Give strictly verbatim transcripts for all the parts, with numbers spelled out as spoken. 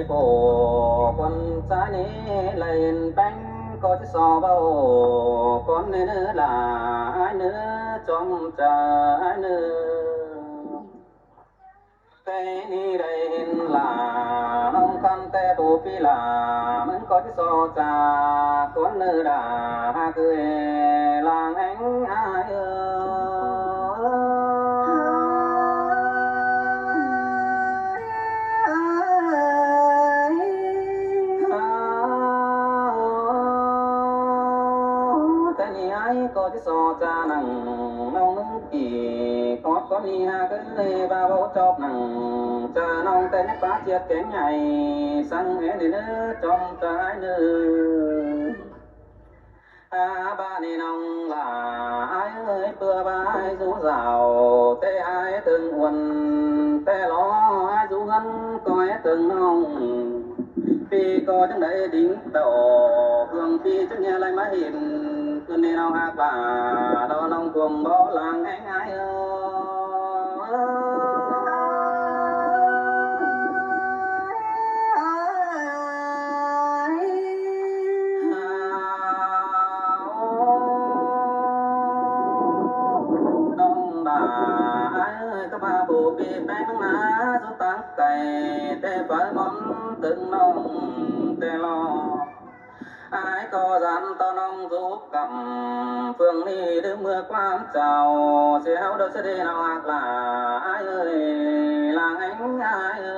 Khổ khuôn ꞌchái ꞌnị ꞌlạy hên ꞌpéng ꞌcọ ꞌchí so báu, ꞌcốn ꞌnị ꞌnớ lả ái ꞌnớ, chom ꞌchạ ái ꞌnớ. Té ꞌnị đảy hên lả ꞌnọng căn té tô ꞌpi lả, ꞌmứng ꞌcọ ꞌchí so ꞌchạ ꞌcốn ꞌnớ lả ꞌhặc ới, lăng ꞌhéng ái ơi. Té ꞌnị ái ꞌcọ ꞌchí so ꞌchạ nẳng ꞌnọng ꞌmứng kỉ khót ꞌcốn ꞌnị ꞌhặc ới, ꞌva báu chóp nẳng ꞌchạ ꞌnọng té ꞌnhá ꞌpá ꞌchiệt kéng nhảy, săng é ꞌnị ꞌnớ, chom ꞌchạ ái ꞌnớ. A, ꞌva ꞌnị ꞌnọng lả ái ơi, ꞌpưa ꞌva ái dú dảo té ái tưng uôn, té lo ái dú ꞌhướn ꞌcoi tưng ꞌnọng. ꞌPi ꞌcọ chắng đảy đính tỏ, ꞌpưa ꞌpi chắng ꞌnhá ꞌlạy ꞌmá hên, ꞌcứn ꞌnị ꞌnọng ꞌhặc lả, lo ꞌnọng cuông báu lăng ꞌhéng ái ơi. ꞌNọng lả ái ơi, cá ba bổ ꞌpi ꞌpéng ꞌmá dú táng cay, té pái món tưng ꞌnọng té lo. Ái ꞌcọ dán ꞌto ꞌnọng dú căm, ꞌpưa ꞌnị đé ꞌmưa ꞌquám chảu, sia ꞌháu đé sia đi ꞌnọng ꞌhặc lả ái ơi, lăng ꞌhéng ái ơi.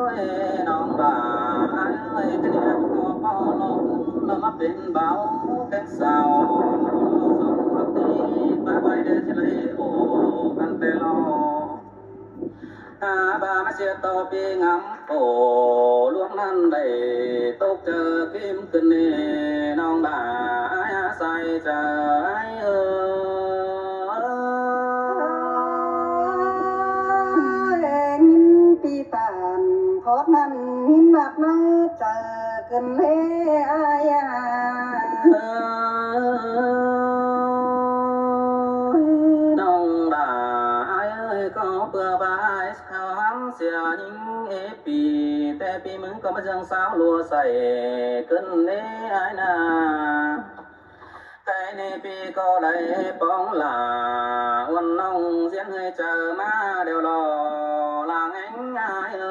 Ơi, ꞌnọng lả ái ơi, cá điên ꞌcọ ꞌpo lo ꞌcứn lo ꞌmá pên báo kéng sao, lo sóng ꞌmá tí, bái bai đé sia ꞌlạy ổ căn té lo. A, ꞌva ꞌmá sia tô ꞌpi ngắm ổ, ꞌluống ꞌnặn đảy tốc chaư kim ꞌcứn ꞌnị, ꞌnọng lả ái a sai chaư ái ơi. ꞌMín ꞌpi tản khót ꞌnặn ꞌmín ꞌmặc ꞌnớ chaư ꞌcứn ꞌlế ái a. ꞌNọng lả ái ơi, ꞌcọ ꞌpưa ꞌva ái khảu hám sia ꞌnhính é ꞌpi, té ꞌpi ꞌmứng ꞌcọ ꞌmá ꞌdương sáo ꞌlua sai ꞌcứn ꞌlế ái na. Té ꞌnị ꞌpi ꞌcọ đảy póng lả, uôn ꞌnọng ꞌdiến ꞌhới chaư ꞌmá điêu lo, lăng ꞌhéng ái ơi.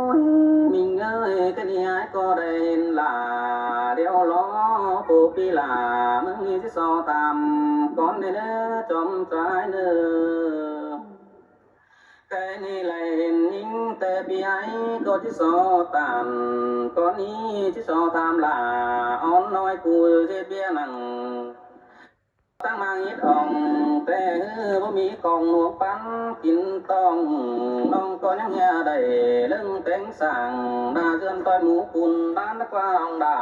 Ôi, ꞌmính ơi, cá ꞌnị ái ꞌcọ đảy hên lả điêu lo, bố ꞌpi lả ꞌmứng ꞌnị ꞌchí so tham cón ꞌnị ꞌnớ, chom ꞌchạ ái ꞌnớ. Té ꞌnị ꞌlạy hên ꞌnhính té ꞌpi ái ꞌcọ ꞌchí so tản, cón ꞌnị ꞌchí so tham lả ón ꞌnọi cu ꞌdệt ꞌviạk nẳng. Táng ꞌmáng ꞌhịt ỏng té ꞌhứ báu ꞌmí cong nuông pán kin tong, ꞌnọng ꞌcọ ꞌnhắng ꞌnhá đảy ꞌlớng téng sảng, đa ꞌdươn ꞌtoi mú cun đán đắc ꞌquá ꞌnọng đả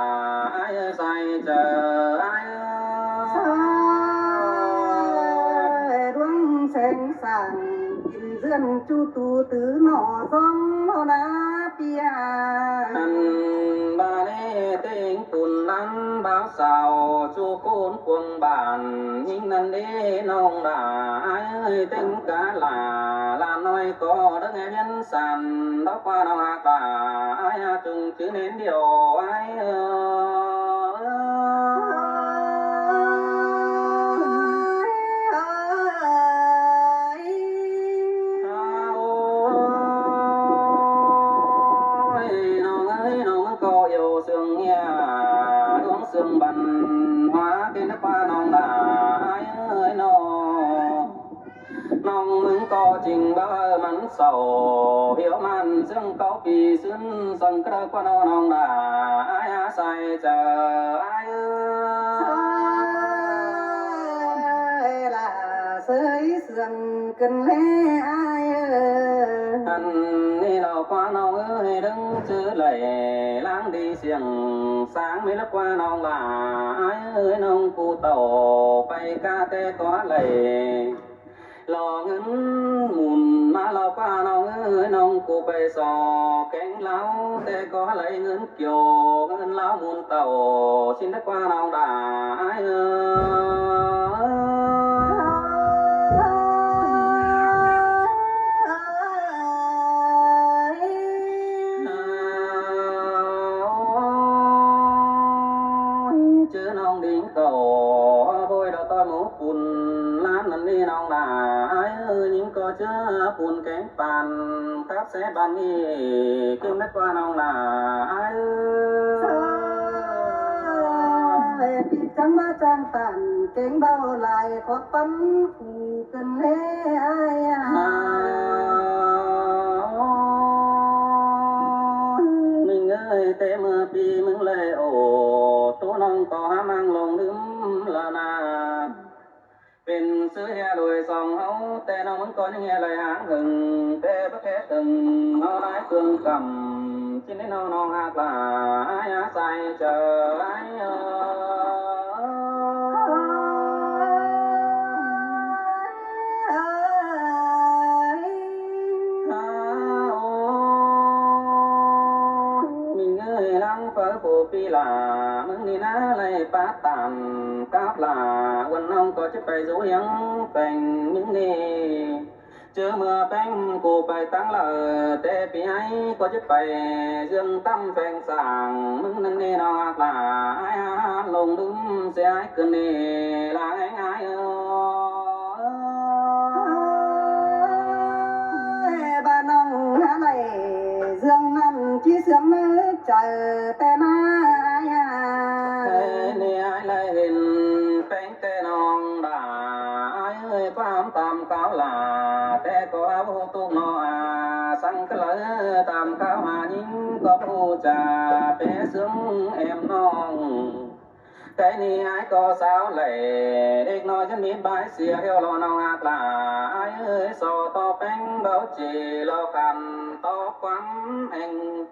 ái ơi, sai chaư ái ơi. Sai ꞌluống séng sảng kin ꞌdươn ꞌchu tu tứ ꞌnọ ꞌsóng ꞌnọ ná ꞌpi a. Ăn ꞌva ꞌnị ꞌtếng cun đán báo sao ꞌchu côn cuông bản, ꞌnhính ꞌnặn đế ꞌnọng đả ái ơi, ꞌtếng cá lả lả ꞌnọi ꞌcọ đớng é ꞌviến săn, đốc ꞌquá ꞌnọng ꞌhặc lả ái a, chung chứ nến điêu ái ơi. Ôi, ꞌnọng ơi, ꞌnọng ꞌcọ yêu sương ꞌnhá, ꞌluống sương văn hóa kin đắc ꞌquá ꞌnọng đả ái ơi ꞌnọ. ꞌNọng ꞌmứng ꞌcọ ching báu ꞌhứ mẳn sau, hiếu mẳn ꞌsướng cáu pi ꞌsướng săng cá đa ꞌquá ꞌnọng đả ái a, sai chaư ái ơi. Sai lả sới sương ꞌcứn ꞌlế ái ơi. Ăn ꞌnị lo ꞌquá ꞌnọng ơi, đớng chứ đảy láng đi siêng sáng mết lắc ꞌquá ꞌnọng lả ải ơi, ꞌnọng ꞌcụ tảu pay cá té ꞌcọ đảy lo ꞌngớn mun ꞌmá lo ꞌquá ꞌnọng ơi, ꞌnọng ꞌcụ pay so kéng ꞌláo té ꞌcọ đảy ꞌngớn kiêu ꞌngớn ꞌláo mun tảu ꞌchí lắc ꞌquá ꞌnọng lả ải ơi. ꞌChớ ꞌnọng đin cảu ꞌvội lo ꞌtoi mú pun ꞌlán ꞌnặn ꞌnị ꞌnọng lả ải ơi, ꞌnhính ꞌcọ ꞌchớ pun kéng păn cắp sé ban ꞌnị ꞌcứn lắc ꞌquá ꞌnọng lả ải ơi. ꞌPi chắng ꞌmá chắng păn kéng báu lai khót păn ꞌcứn ꞌlé ải à. ꞌMính ơi, té ꞌmưa ꞌpi ꞌmứng đảy ổ ꞌtố ꞌnọng ꞌcọ hák ꞌmáng lông ꞌlứm lả ꞌna. Pên ꞌsứ ꞌhia đuổi song ꞌháu, té ꞌnọng ꞌmứng ꞌcọ ꞌnhính ꞌhia đảy háng hưng, té báu khék hưng ꞌnọ lai cương căm, ꞌchí ꞌnị ꞌnọng ꞌnọng ꞌhặc lả ải à sai chaư ải ơi. ꞌMính ơi, ꞌláng pháư phủ ꞌpi lả ꞌmứng ꞌnị ꞌná đảy pák tản cắp lả, uôn ꞌnọng ꞌcọ ꞌchí pay dú hiếng peng ꞌmứng ꞌnị. ꞌChớ ꞌmưa ꞌpéng ꞌcụ pay tẳng lả té ꞌpi ải ꞌcọ ꞌchí pay ꞌdương ꞌtắm pheng sảng ꞌmứng ꞌnặn ꞌnị ꞌnọng ꞌhặc lả ải à, lông ꞌlứm sia ải ꞌcứn ꞌnị lả ải ải ơi. ꞌVa ꞌnọng hák đảy ꞌdương ꞌnặn ꞌchí sương ꞌnớ chaư té ꞌná ải à. Té ꞌnị ải đảy hên ꞌpéng té ꞌnọng lả ải ơi, ꞌquám tam cáo lả té ꞌcọ hák ꞌhụ tốc ꞌnọ à, săng cá lai tam cáo hả ꞌnhính ꞌcọ ꞌhụ chả pé sương em ꞌnọng. Té ꞌnị ải ꞌcọ sáo đảy đếc ꞌnọi ꞌchớ ꞌmí bái sia ꞌhiếu lo ꞌnọng ꞌhặc lả ải ơi, so ꞌtọ ꞌpéng báu ꞌchí lo khăn ꞌtọ ꞌquám eng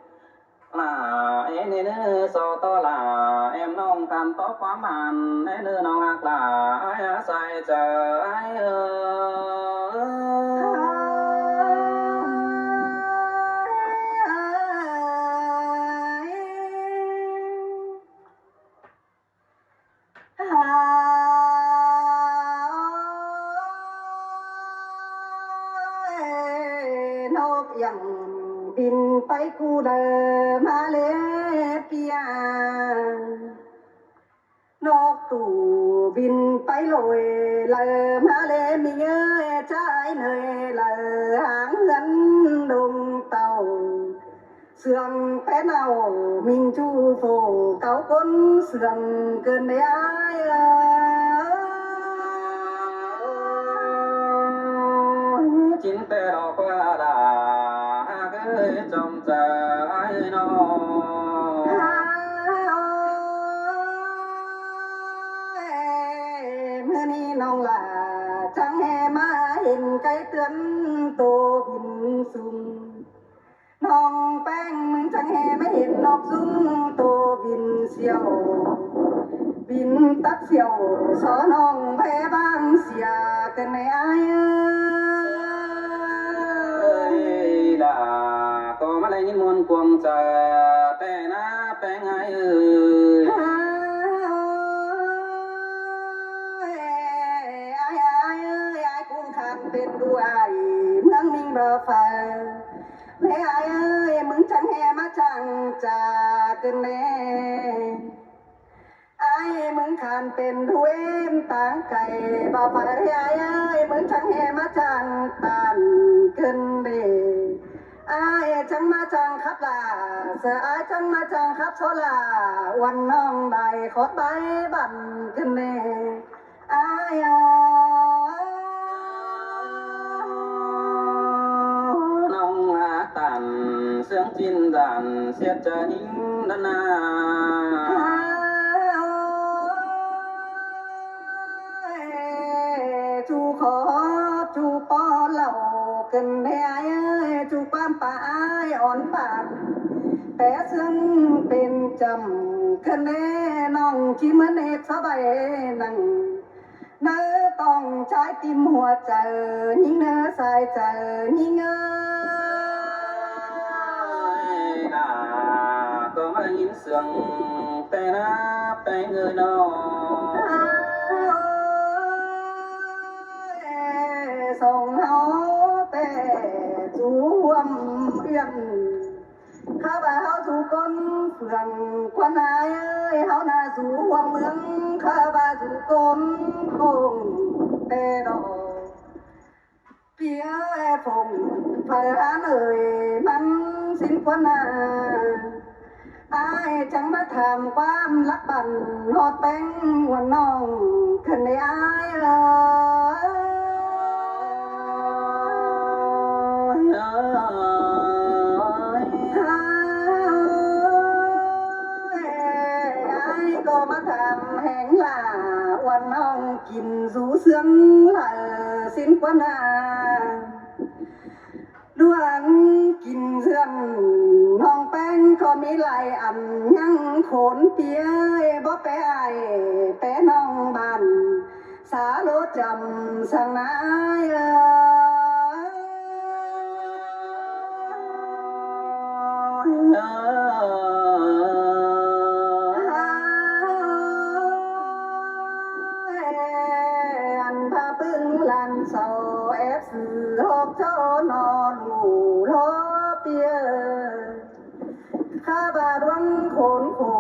lả ên ên ơ, so ꞌtọ lả em ꞌnọng khăn ꞌtọ ꞌquám hẳn ên ơ, ꞌnọng ꞌhặc lả ải à sai chaư ải ơi. ꞌNộc ꞌdặng bỉn pay ꞌcứ đaư ꞌmá ꞌlế ꞌpi à. ꞌNộc ꞌtụ bỉn pay ꞌlội đaư ꞌmá ꞌlế ꞌmính ơi, ꞌchái ꞌnọi đaư háng ꞌhướn đông tảu. Sương pét ꞌnạu ꞌmính ꞌchu phủ cáu ꞌcốn sương ꞌcứn đé ải ơi. ꞌChính té lo ꞌquá lả ꞌhặc ơi, chom chaư ải ơi ꞌnọ. ꞌMưa ꞌnị ꞌnọng lả chắng ꞌhê ꞌmá hên cáy ꞌtướn tô bỉn sung. ꞌNọng ꞌpéng ꞌmứng chắng ꞌhê ꞌmá hên ꞌnộc sung tô bỉn siêu. Bỉn tắt siêu so ꞌnọng pé bang sia ꞌcứn ꞌnị ải ơi. Đa ꞌcọ ꞌmá đảy ꞌnghín ꞌmuôn cuông chaư té ꞌná ꞌpéng ải ơi. Ải ải ơi, ải ꞌcú khăn pên đu ải ꞌmướng ꞌmính báu phaư. ꞌLế ải ơi, ꞌmứng chắng ꞌhê ꞌmá chắng chả ꞌcứn ꞌnị. Ải ꞌmứng khăn pên đu ên táng cay báu phaư. ꞌLế ải ơi, ꞌmứng chắng ꞌhê ꞌmá chắng tản ꞌcứn ꞌnị. Ải chắng ꞌmá chắng khắp lả, sia ải chắng ꞌmá chắng khắp so lả, uôn ꞌnọng đảy khót bái băn ꞌcứn ꞌnị. Ải à, ꞌnọng hák tản sương ꞌchính dản siết chaư ꞌnhính đa ꞌna. ꞌChu khót ꞌchu ꞌpo lảu ꞌcứn ꞌnị ải ơi, ꞌchu ꞌquám pá ải ón pán. Pé sương pên chăm Khửn ꞌnê ꞌnọng ꞌchí ꞌmưn ép sáo ꞌvạy nẳng ꞌnớ tỏng, trái tim hua chaư ꞌnhính, ꞌnớ sai chaư ꞌnhính ơi. Ơi, ꞌnạ ꞌcọ ꞌmá ꞌnghín sương ꞌpẹ ꞌná ꞌpẹ ꞌngới ꞌnọ. Ơi, song ꞌháu ꞌpẹ dú ꞌhuôm ꞌyêm. Khá ꞌva ꞌháu dú ꞌcốn phượng ꞌquán ải ơi, ꞌháu ꞌná dú ꞌhuôm ꞌmướng, khá ꞌva dú ꞌcốn không ꞌpẹ đỏ. ꞌPi ơi, phông phaư ꞌhán ơi, ꞌmắn ꞌsịn ꞌquán ải. Ải chắng ꞌmá tham ꞌquám lắc băn ꞌhọt ꞌpéng ꞌuôn ꞌnọng khửn ꞌnê ải ơi. Ải ꞌcọ ꞌmá tham ꞌhéng lả ꞌuôn ꞌnọng kin dú ꞌsướng lả ꞌsịn ꞌquán ải. ꞌLuống kin dươn ꞌnọng ꞌpéng ꞌcọ ꞌmí lai ăn ꞌnhắng khốn ꞌpi ơi, báu ꞌpé ải ꞌpé ꞌnọng bản, xá lố chăm săng ꞌnái ơi. Ăn pha ꞌpứng ꞌlan sau ép sư hốc ꞌchọ ꞌnọ ꞌlụk ꞌló ꞌpi ơi. Khá ꞌva ꞌluống khốn khổ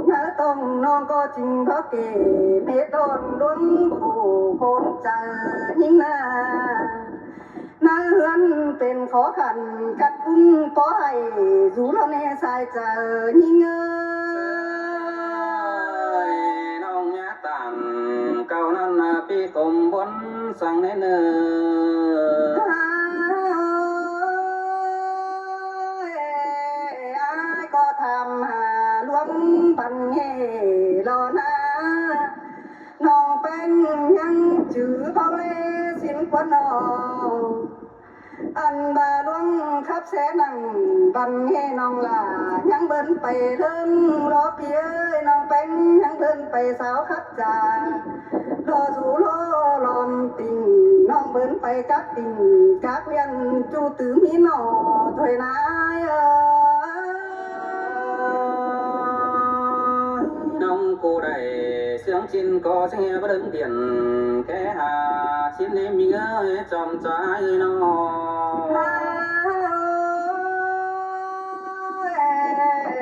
ꞌnhá tỏng ꞌnọng ꞌcọ ꞌchính báu kể, mết đon ꞌluống khổ khốn chaư ꞌnhính ꞌná. ꞌNá ꞌhướn pên khó khăn cắt ꞌcúng, ꞌpó hảy dú ꞌló ꞌnê sai chaư ꞌnhính ơi. Ơi, ꞌnọng ꞌnhá tản cau ꞌnặn ꞌpí cốm bón săng ꞌnê ꞌnớ. Ơi, ải ꞌcọ tham hả ꞌluống băn ꞌnghê lo ꞌná. ꞌNọng ꞌpéng ꞌnhắng chứ ꞌphắng ꞌlế ꞌsịn ꞌquán ꞌnọ. Ăn ꞌva ꞌluống khắp ꞌsé nẳng băn ꞌnghê ꞌnọng lả ꞌnhắng bớn pay ꞌlớng lo ꞌpi ơi, ꞌnọng ꞌpéng ꞌnhắng bớn pay sáo khắp cha. Lo dú lo lom tỉnh, ꞌnọng bớn pay cắp tỉnh cắp huyện, ꞌchu tứ ꞌmí ꞌnọ thôi ꞌnái ơi. ꞌNọng ꞌcọ đảy ꞌsướng ꞌchịn ꞌcọ ꞌsướng ꞌhê báu đớng điện, ké hả ꞌchịn ꞌnê ꞌmí ơi chom cha ơi ꞌnọ.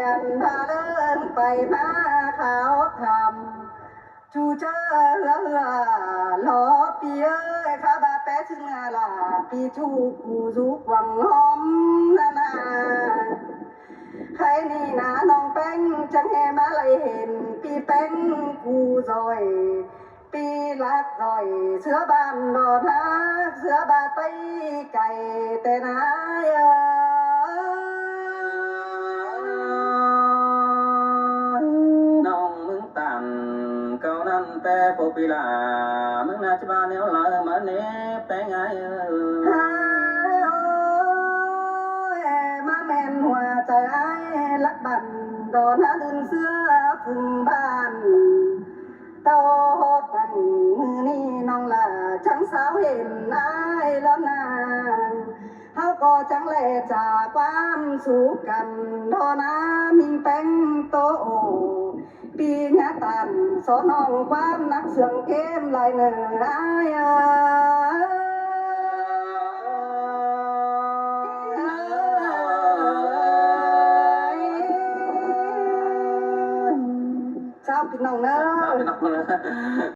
Ăn pha ꞌlớng pay ꞌmá kháo tham. ꞌChu ꞌchớ ꞌhứa ꞌhứa lo ꞌpi ơi, khá ꞌva ꞌpé ꞌsưng ꞌnạ lả ꞌpi ꞌchu cu dú quảng hóm ꞌnặn ꞌnạ. Khay ꞌnị ꞌnạ ꞌnọng ꞌpéng chắng ꞌhê ꞌmá đảy hên ꞌpi ꞌpéng cu doi, ꞌpi lác doi ꞌsứa ꞌván đo ꞌnạ, ꞌsứa ꞌva ꞌTáy cay ꞌtẹ ꞌnái ơi. ꞌNọng ꞌmướng tản cau ꞌnặn ꞌtẹ pô ꞌpi lả, ꞌmướng ꞌná ꞌchí ꞌva ꞌnéo đaư ꞌmá ꞌnê ꞌpéng ải ơi. Ơi, ꞌmá ꞌmen hua chaư ải lắc băn, đo ꞌnạ đưn ꞌsứa phung ꞌván. Tau ꞌhọt nẳng ꞌmự ꞌnị ꞌnọng lả chắng sáo hên ải lo ꞌnạ. ꞌHáu ꞌcọ chắng ꞌlẹ chả ꞌquám sú căn, đo ꞌnạ ꞌmí ꞌpéng tô ꞌpi ꞌnhá tản so ꞌnọng ꞌquám nắc sương kêm lai nơ ải ơi. Chào ꞌpi ꞌnọng ꞌnớ. Chào ꞌpi ꞌnọng ꞌnớ.